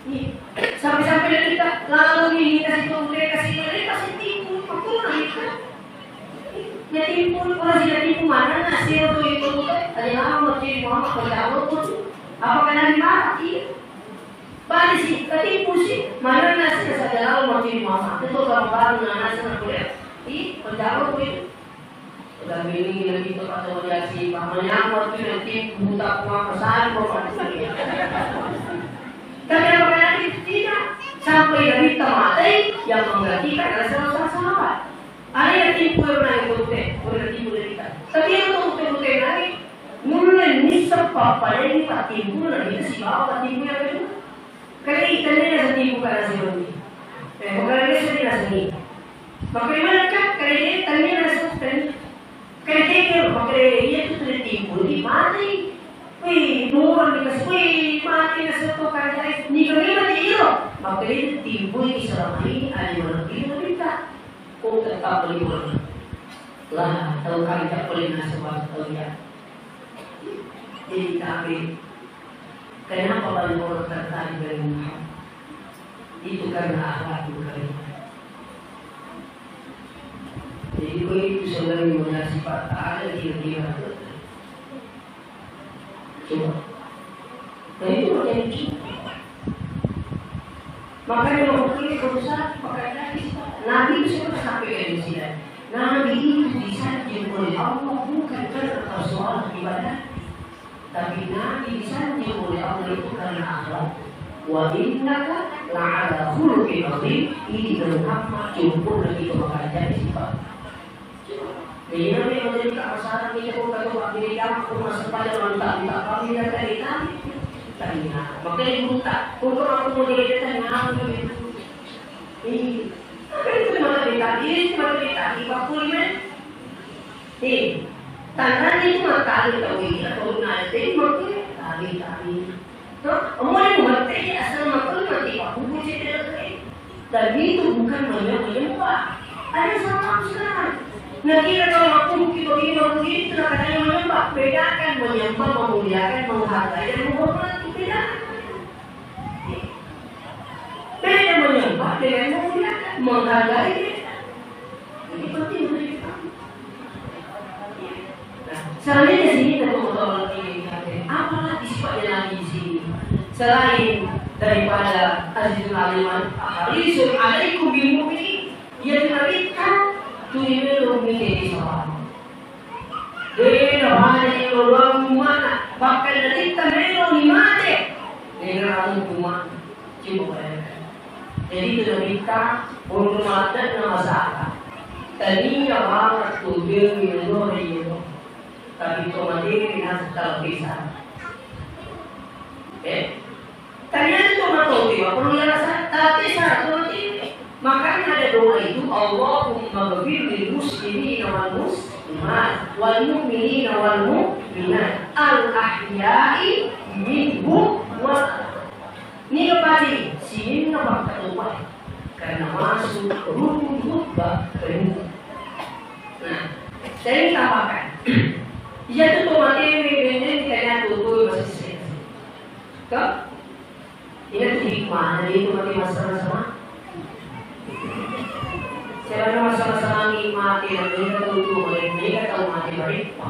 Iya. Sampai-sampai kita lalu ini kasih tahu mereka sih, mereka sih tipu, betul lah itu. Ya tipu, orang sih tipu mana nasi atau itu, ada lama mau jadi Muhammad, pada Allah tuh. Apakah Nabi marah? Iya. Bali si, katipu si, manenna si, nasaba lao matu Muhammad. Itu gambarna, nasaba kuliah. Ih, penjara kuwi. Udah ini lagi tempat wajah si, pamannya waktu yang tipu, tak kuat pesan, kok. Tapi apa nanti tidak? Sampai dari tematai yang menggantikan adalah salah seorang sahabat. Ada yang tipu yang naik kote, udah tipu dari kita. Tapi yang kote-kote naik, Nulle nisseng pappalengi pattimpuna naita sibawa pattimpu yang kedua. Kali tennena setipu kana sirunni. Eh, bukan dia sendiri sendiri. Makanya mana kan kali dia tennena sendiri. Kali dia kan makanya dia tuh sudah tipu di mati. Wih, murah dikasih, wih, mati kasih tuh kan jadi. Ni kami mati iro. Makanya itu tipu ini selama ini ada orang bilang kita. Kok tetap berubah. Lah, tau kali tak boleh nasib tau ya. Jadi, tapi kenapa banyak orang tertarik dengan Muhammad? Itu karena akhlak bukan. Jadi, begitu saudara mengenal sifat Allah, dia, dia Coba. Dan itu makanya lucu. Makanya waktu itu berusaha pakai Nabi, Nabi itu sudah sampai ke Mesir. Nabi itu disanjung oleh Allah bukan karena persoalan ibadah, tapi Nabi disanjung oleh Allah itu karena akhlak. Wa innaka la'ala khuluqin azim. Ini Muhammad cumpur lagi ke makanya sifat. Jadi, nabi yang menjadi tak masalah, kita pun kata buat diri kamu, pun masuk pada mantap, minta kami dan dari kami. Tanya, makanya guru tak, pun ke waktu mau dia tanya, apa gitu? Ih, apa itu mata minta diri, mata minta di waktu ini? Ih, tangan itu mata minta ini, atau nanti, makanya, tadi, tadi. Hah? Omoi muatte asal makkunnati pakkubuci tedekke'e. Dan itu bukan menyembah-menyembah. Ada salah sekarang. Nah, kira kalau makkubuci begini, makkubuci itu, nah, katanya menyembah. Bedakan menyembah, memuliakan, menghargai, dan menghormati. Bedakan. Beda menyembah dengan memuliakan, menghargai, beda. Jadi penting untuk dipahami. Nah, seandainya sini kita mau tahu lagi, apalagi sifatnya Nabi di sini? Selain daripada azizun aliman, harisun alaikum bil mu'minin, yang Nabi kan tuh ini menjadi sahabat. Dena pada yang orang mana, bahkan dari kita memang mati. Dengan orang rumah, coba bayangkan. Jadi, itu nabitta, untuk melakukan masalah. Tadinya banget tuh, dia minum, dia minum. Tapi itu mati, dia tetap bisa. Eh? Tadinya itu mati, dia perlu alasan. Tapi satu mati. Makanya ada doa itu, Allahumma ghfir lil muslimina wal muslimat, wal mu'minina wal mu'minat, al ahya'i minhum wal Ni kepala sininna makkatobba karena masuk rukun khutbah kedua. Nah, saya tambahkan. Iya tu tomatewe benneng ditanya tutu masih sih. Ke? Ini tuh hikmah, jadi itu mati masalah sama. Karena masa-masa mami mati, dan mereka tahu itu, mereka tahu mati mereka.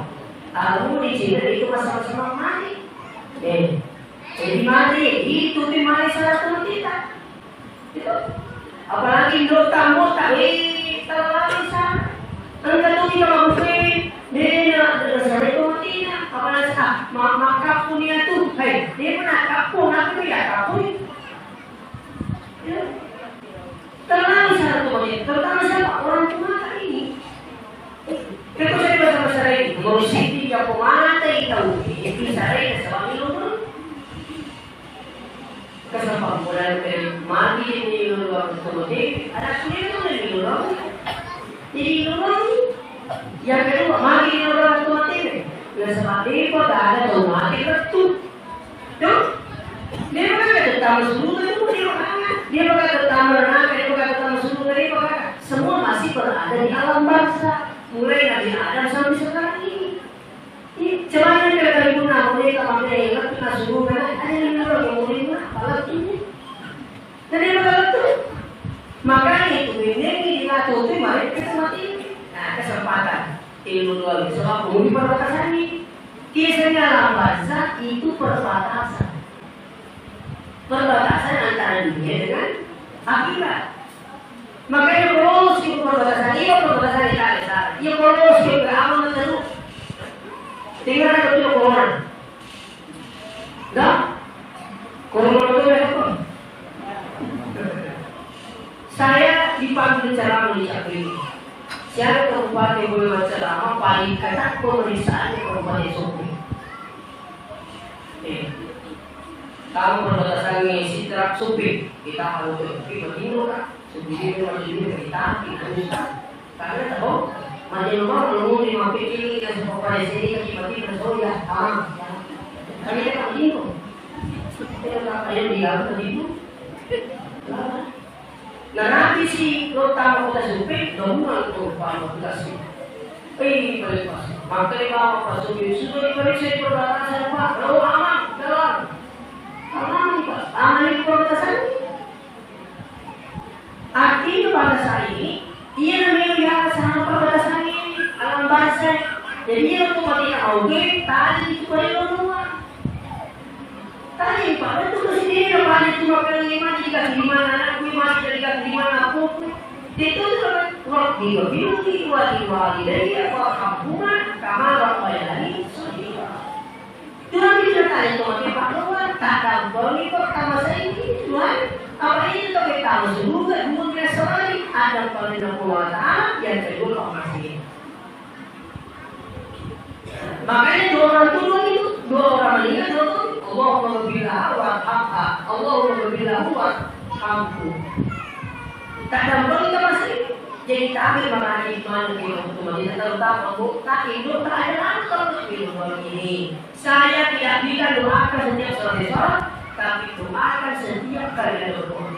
Aku di sini itu masa-masa mati. Eh, jadi mati, itu di mati salah satu kita. Itu. Apalagi indo tambota, eh, terlalu sana. Engka tu kita mampu, eh, dia nak dasar itu mati, apalagi sa, ma-, maka punya tu, hei, dia pernah kapung, aku tidak kapung. Ya. Terlalu sangat kemudian, terutama siapa? Orang tua ini. Kita saya bahasa bahasa lain, mengurusi tiga pemata itu, itu saya sebab ilmu. Kesempatan mulai dari mati ini ilmu orang tua, ada sulit tu ilmu orang. Jadi ilmu orang. Yang kedua, mati ilmu orang tua ini. Nasaba depa gaga tau mate lettu. Tuh? Depa gaga tau tama suruga, depa gaga. Depa gaga tau tama neraka, depa gaga tau tama suruga, depa gaga. Semua masih berada di alam barzakh. Mulai Nabi Adam sampai sekarang ini. Ini, coba yang kita tahu, nah, mulai kita pakai lettu na suruga, ada yang dulu, mulai na, apa lettu ini? Jadi betul. Makanya itu, ini, ini, ini, tuh, tuh, mari kita mati. Nah, kesempatan. Ilmu doang, sebab umur perbatasan ini. Kisahnya alam barzakh itu perbatasan. Perbatasan antara dunia dengan akhirat. Makanya kalau sih perbatasan, iya perbatasan kita ada. Iya kalau sih ke aman terus. Tinggal ada tuh corona. Dah? Corona itu ada apa? Saya dipanggil ceramah di Cakri. Siapa kabupaten boleh berceramah paling ketat pemeriksaan di Kabupaten Soppeng. Eh, tahu perbatasan Sidrap Soppeng, kita harus pergi ke timur, Kak. Soppeng itu masih dulu kita, kita bisa. Karena tahu, masih lupa menunggu di mampir ini, kita semua pada sini, kita tiba-tiba, oh ya, ah, ya. Kan kita tak bingung. Kita tak ada di dalam begitu. Nah, nanti si lo tamu kita Soppeng, bangunan tuh, Pak, kita sih. Eh, balik pas. Makanya bawa pas Soppeng, sudah diperiksa di perbatasan, Pak. Lo aman, jalan. Aman, Pak. Aman di perbatasan. Artinya bangsa ini, iya namanya ya, sama perbatasan ini, alam barzakh. Jadi, iya, aku pakai auge, tadi itu pada luar. Tadi, Pak, itu presiden, Pak, itu makan lima, jadi kaki lima anakku, mati jadi kaki lima anakku. Itu tuh, Rabbi ghafirli wa liwalidayya warhamhuma kama rabbayani shaghira. Tuhan tidak tanya Tuhan, Pak Tuhan, tak dampingi kok sama saya ini, Tuhan. Apa ini kok kita masuk juga, dulu kita selalu ada paling Allah Ta'ala, yang kedua, Pak Masih. Makanya dua orang tuh dua itu, dua orang meninggal dua tuh, Allahumma ghfirlaha warhamha, Allahumma ghfirlahu warhamhu. Tak ada pun kita masih jadi tabir mengenai iman di waktu Madinah, terutama bu, tak hidup tak ada langsung di rumah ini. Saya tidak bilang doakan setiap selesai sholat, tapi doakan setiap kali ada berdoa.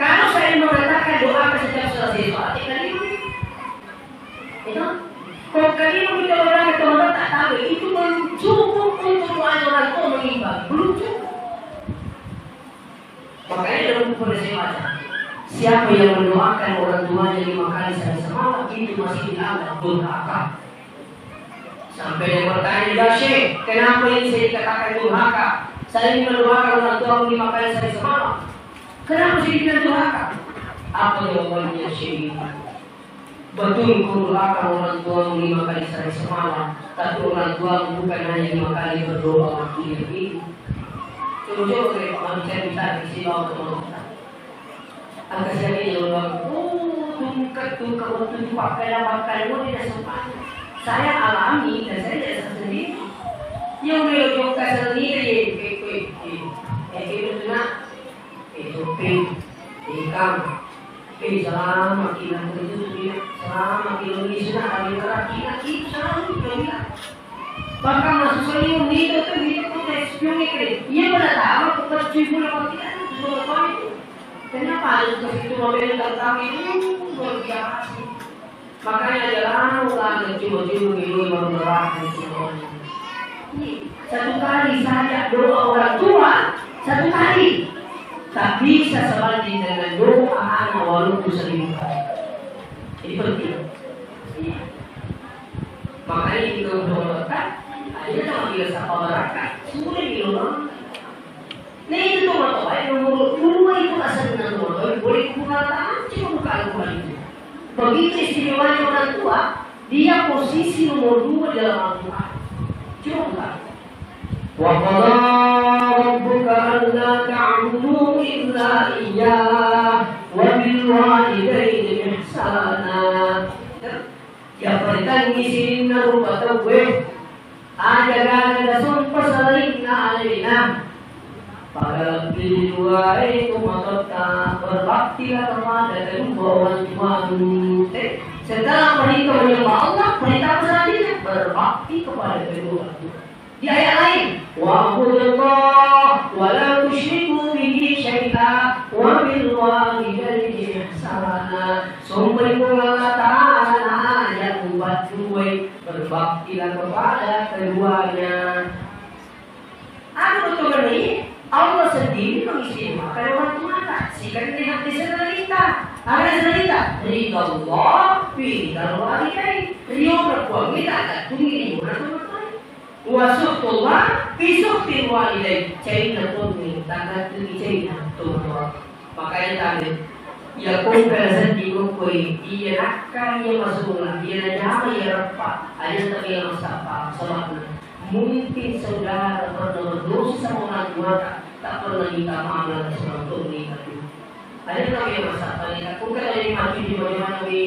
Kalau saya mengatakan doakan setiap selesai sholat, kita itu. Kok kalian minta orang ke tempat tak tahu, itu belum cukup untuk doa orang tua mengimbang. Belum cukup. Makanya dalam buku saya baca, siapa yang mendoakan orang tuanya lima kali sehari semalam, itu masih dianggap durhaka. Sampai dia bertanya, "Ya Syekh, kenapa ini saya dikatakan durhaka? Saya ini mendoakan orang tua lima kali sehari semalam. Kenapa saya dibilang durhaka?" Apa jawabannya, Syekh? Betul kau doakan orang tuamu lima kali sehari semalam, tapi orang tuamu bukan hanya lima kali berdoa waktu dia tidur. Coba-coba kalian pahami, saya bisa isi bawa ke rumah kita. Angka siapa yang orang, oh, tungkat, tungkat waktu itu pakai lah, pakai, oh, tidak sempat. Saya alami dan saya tidak sendiri. Yang melojok kasar ni, eh, eh, eh, eh, eh, itu nak. Eh, Soppeng, eh, Kang, eh, selama kita begitu, selama kita ini sudah kami lelaki, itu selalu kita bilang. Bahkan masuk seliur, gitu tuh, gitu tuh, kayak spion itu. Iya, pada tahu, aku kan cuy pula, kalau tidak, itu cuma apa itu. Kenapa ada tugas itu, mobil yang kami, uh, luar biasa. Makanya jangan lagi cuma-cuma minum baru neraka itu. Satu kali saja doa orang tua, satu kali. Tak bisa sebanding dengan doa anak walaupun seribu kali. Jadi penting. Iya. Makanya itu doa, aja jangan biasa apa barakah. Sudah di rumah. Nah, itu tuh matoa nomor dua itu asalnya tuh matoa boleh buka Al-Quran, coba buka Al-Quran itu. Begitu istimewanya orang tua, dia posisi nomor dua dalam Al-Quran. Coba buka. Wa qada rabbuka alla ta'budu illa iyyah wa bil walidayni ihsana. Iya. Iyaparitangngi sininna rupa tauwe, aja gaga nasompa salainna alena. Pagalebbi ri duae tomatoatta, berbaktilah kepada kedua orang tuamu. Eh, setelah perintah menyembah Allah, perintah apa selanjutnya? Berbakti kepada kedua orang tua. Di ayat lain, "Wa'budullah wa la tusyriku bihi syai'a wa bil walidayni ihsana." Sombong Puang Allah Ta'ala, aja mupaddue, berbaktilah kepada keduanya. Anu betul ni, Allah sendiri mengistimewakan orang tua. Sikan ini hati sebenarnya. Ada sebenarnya. Ridha Allah, ridha walidain. Ridha Puang kita akan tunggu orang tua. Wa suhtullah fi suhtil walidain. Cainna ponni, tanattu cainna tomatoa. Makanya tadi, ya kongka seddi kokkoi, iya nakka, iya masula, iya najama, iya reppa, aja tapi iya massappa, sebabna mungkin saudara pernah berdosa sama orang tua, tak pernah minta maaf lagi sama orang tua. Ada tau yang masalah, ya, aku kan ada yang maju di bagaimana di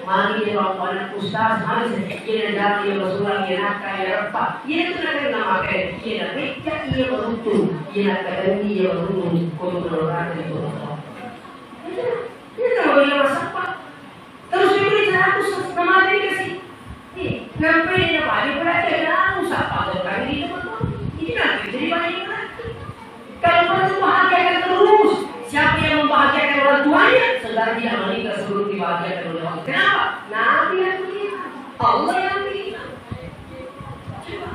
mari dia bawa anak ustaz, mari sedikit dia jalan, dia bersuara, dia nakal, dia repak. Dia itu nak kena makai, dia nak pecah, dia beruntung, dia nak kena, dia beruntung, kau tu kalau rata di bawah. Itu, itu kalau dia masalah. Terus diberi seratus, nama dia dikasih. Nih, nampai dia dapat, dia berarti ada anu, siapa kau kami di tempat kau. Ini nanti jadi banyak yang berarti. Kalau perlu bahagiakan terus, siapa yang membahagiakan orang tuanya, saudara tidak meninggal sebelum dibahagiakan oleh Allah. Kenapa? Nabi yang beriman, Allah yang beriman. Coba.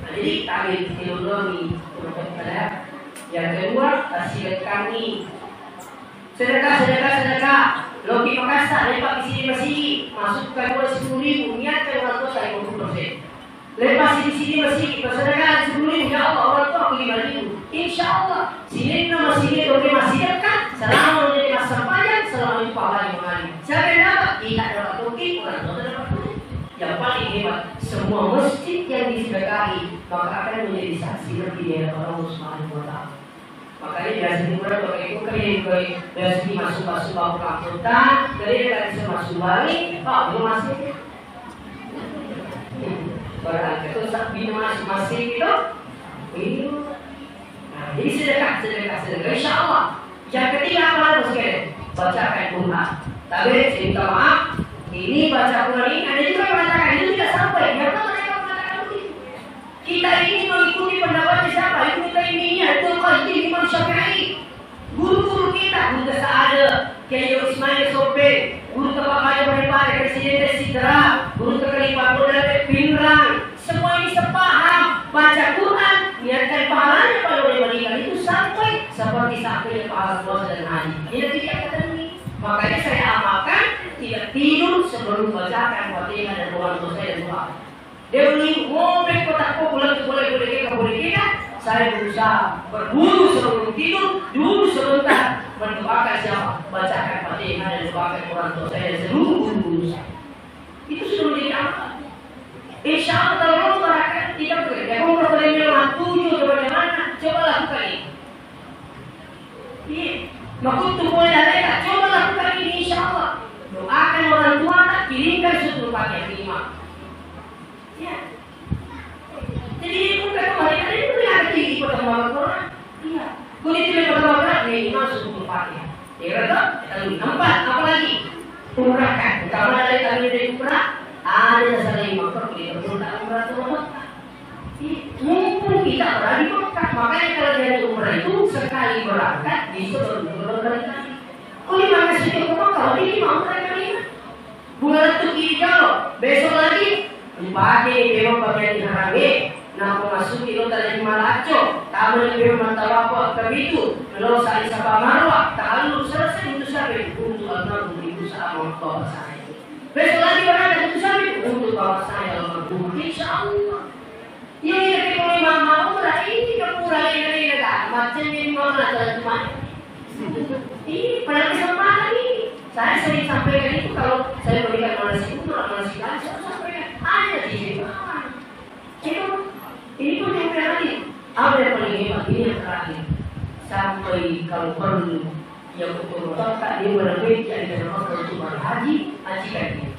Nah, jadi kami dilindungi untuk kita. Yang kedua, kasih kami sedekah, sedekah, sedekah. Loki Makassar, lepas di sini masih masukkan dua sepuluh ribu, niatkan orang tua saya lima puluh persen. Lepas di sini masih bersedekah sepuluh ribu, ya Allah, orang tua aku lima ribu. Insya Allah, sininna masih dia, oke, masih dekat. Selama menjadi masa panjang, selama itu pahalanya mengalir. Siapa yang dapat? Kita dapat, oke, orang tua dapat. Yang paling hebat, semua masjid yang disedekahi, maka akan menjadi saksi lebih di hadapan Allah Subhanahu wa Ta'ala. Makanya biasa di mura pakai itu kering, kering. Biasa di masuk-masuk bawah kampung, tak, kering, tak bisa masuk balik, Pak, belum masuk. Barang itu, tak bisa masuk, masih gitu. Iya. Nah, jadi sedekah, sedekah, sedekah. Insya Allah. Yang ketiga apa lagi, sekalian? Bacakan Quran. Tapi, saya minta maaf, ini baca Quran ini ada juga yang mengatakan itu tidak sampai. Yang mana mereka mengatakan begitu? Kita ini mengikuti pendapatnya siapa? Ibnu Taimiyah, Ibnu Qayyim, Imam Syafi'i. Guru-guru kita, Guru Sa'ada, Kiai Ismail Sope, Guru Bapak Bayu Pare, Presiden Sidra, Guru Khalifah Polda Pinrang. Semua ini sepaham, baca Quran, niatkan pahalanya pada orang meninggal itu sampai seperti sampai pahala puasa dan haji. Ini tidak ketemu. Makanya saya amalkan, tidak tidur sebelum bacakan Fatihah dan doa selesai dan doa. Dia beli ngopek kotak kopi, pulang ke boleh, boleh kita, boleh kita. Saya berusaha berwudu sebelum tidur, dulu sebentar, mendoakan siapa? Bacakan Fatihah dan doakan orang tua saya dan seluruh guru-guru saya. Itu sudah menjadi amal. Insya Allah, kalau mau merayakan, kita bekerja. Kamu kalau boleh bilang tujuh atau bagaimana, coba lakukan ini. Iya. Makuttu pole daleka, coba lakukan ini, insya Allah. Doakan orang tua, kirimkan Suratul Fatihah minimal. Iya. Jadi, bukan kemarin, ada yang punya hati di kota Bogor. Iya. Kulit itu yang pertama, minimal Suratul Fatihah. Ya, betul? Lalu, empat, apa lagi? Umrahkan. Utama dari kami dari umrah, ada dasar lima, kulit itu tak umrah tuh. Mumpung kita berada di Mekah, makanya kalau dari umrah itu sekali berangkat bisa berdua berkali-kali. Kau di mana sih ke Mekah? Kau di mana umrah kali ini? Bulan itu kita loh, besok lagi dipakai memang pakaian ihramnya. Nah, memasuki kota dari Malaco, taman di memang tawaf ke itu, lo sa'i Safa Marwah, tahallul selesai untuk siapa itu? Untuk almarhum ibu sama bapak saya. Besok lagi berangkat ke Dusabin untuk bawa saya almarhum. Insya Allah. Iya, iya, kita mau mama umrah ini ke pura ini, ini, ini, kan? Macamnya di mana, kan? Cuma ini, pada kesempatan ini. Saya sering sampaikan itu kalau saya berikan manasik umrah, manasik haji, saya sampaikan. Ada di sini. Itu, ini pun yang terakhir. Apa yang paling hebat? Ini yang terakhir. Sampai kalau perlu, ya, untuk motor, tak dia berhenti, jadi kenapa untuk berhaji, haji kan dia.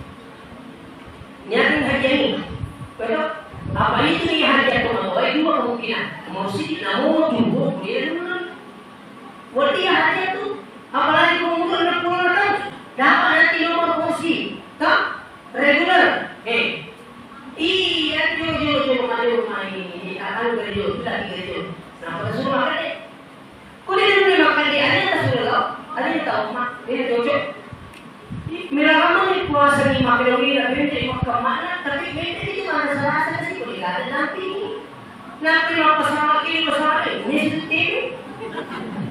Niakan haji ini. Betul? Apa itu nih haji atau mau? Eh, dua kemungkinan. Mau sih, namun jumbo, dia dulu. Wedding haji tu, apalagi umur enam puluh tahun, dapat nanti nomor kursi, toh? Reguler. Eh. Iya, jo, jo, jo, aduh, main. Akan kerja, kita kerja. Nah, pada suruh makan deh. Kok dia dulu makan dia? Ada yang tak suruh tau? Ada yang tahu, Mak? Dia cocok. Mela kamani puasa ni makkeda wira, bente makka mana, tapi bente itu mana serasa sih, kok tidak ada dampingi. Nanti mau pesawat ini, pesawat ini, ini sudah T V.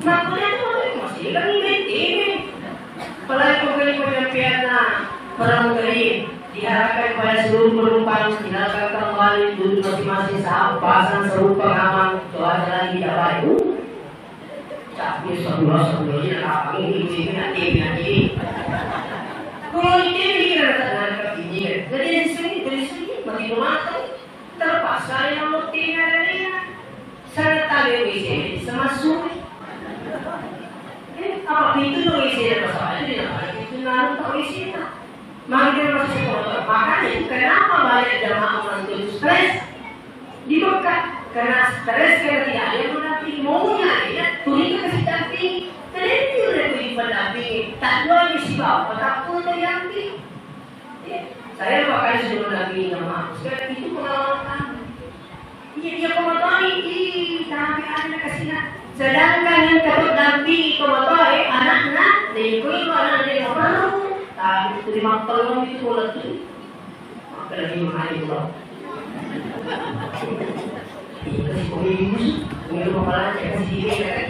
Nah, kalian tuh masih kan ini T V. Apalagi kok kali penyampaian, nah, pramugari, diharapkan kepada seluruh penumpang, silakan kembali duduk masing-masing, saat pasang serupa aman, cuaca lagi tidak baik. Uh, Tapi sebelah-sebelahnya apa ini, ini, ini, ini, ini. Kalau ini, ini, ini, ini, ini. Jadi, di sini, di sini, begitu matang. Terpaksa yang mau tinggal dari sana. Sana tadi W C, sama suri. Eh, apa pintu W C ada masalah? Itu tidak ada pintu, lalu tak W C tak. Makanya itu kenapa banyak jamaah orang tua itu stres. Di Mekah, karena stres, karena tidak ada yang mendampingi. Maunya ada, ya, tuh itu kasih dampingi. Jadi itu udah tuh pendampingi. Tak jual misi bawa, tak pun terdampingi. Ya, saya dua kali sudah mendampingi jamaah. Sekarang itu pengalaman kami. Iya, iya, pengalaman ini, tapi ada kasih nak. Sedangkan yang tetap dampingi itu motor, eh, anaknya, lingkungan itu anak dia nggak perlu. Tapi itu lima puluh itu kalau tuh. Makkeda memang aja pulau. Iya, kasih kopi dulu sih. Kopi dulu kepala aja, kasih dia, ya kan?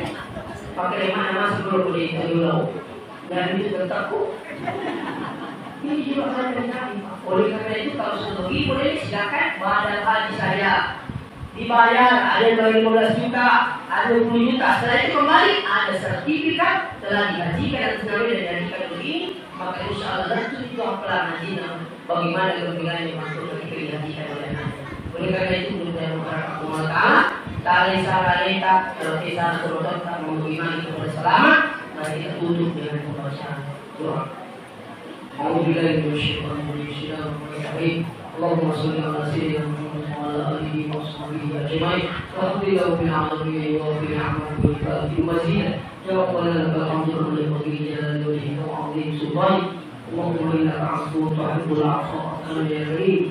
Pakai mana masuk dulu, boleh itu dulu. Dan itu tetap kok. Ini juga akan terjadi. Oleh karena itu, kalau sudah pergi, boleh silakan badal haji saja. Dibayar, ada yang bayar lima belas juta, ada dua puluh juta. Setelah itu kembali, ada sertifikat telah dihajikan atas nama dan dihajikan oleh ini. Maka insya Allah tentu itu hafalan hajinya, bagaimana gembiranya waktu ketika dihajikan oleh Nabi. Oleh karena itu, mudah-mudahan Allah Ta'ala, tali saraleta, kalau kita salah terus tak mau beriman kepada selamat, mari kita tutup dengan pembacaan doa. أعوذ بالله من الشيطان الرجيم. بسم الله الرحمن الرحيم. اللهم صل على سيدنا محمد وعلى آله وصحبه أجمعين. والحمد لله رب العالمين. وفي نعمة وفي مزيد. يا ربنا لك الحمد كما ينبغي لجلال وجهك وعظيم سلطانك. اللهم إنك عفو تحب العفو فاعف عنا يا كريم.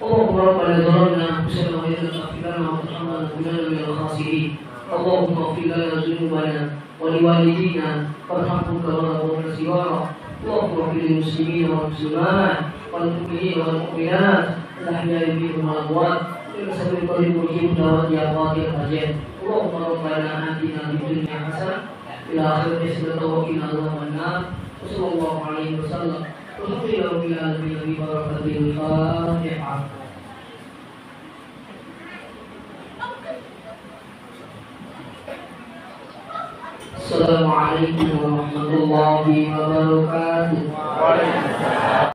اللهم ربنا ظلمنا أنفسنا وإن لم تغفر لنا وترحمنا لنكونن من الخاسرين. اللهم اغفر لنا ذنوبنا ولوالدينا وارحمهم كما ربونا صغارا. اللهم اغفر للمسلمين والمسلمات والمؤمنين والمؤمنات الأحياء منهم والأموات إنك سميع قريب مجيب الدعوات يا قاضي الحاجات. اللهم ربنا آتنا في الدنيا حسنة وفي الآخرة حسنة وقنا عذاب النار. وصلى الله عليه وسلم. والحمد لله رب العالمين. ببركة الفاتحة. السلام عليكم ورحمة الله وبركاته.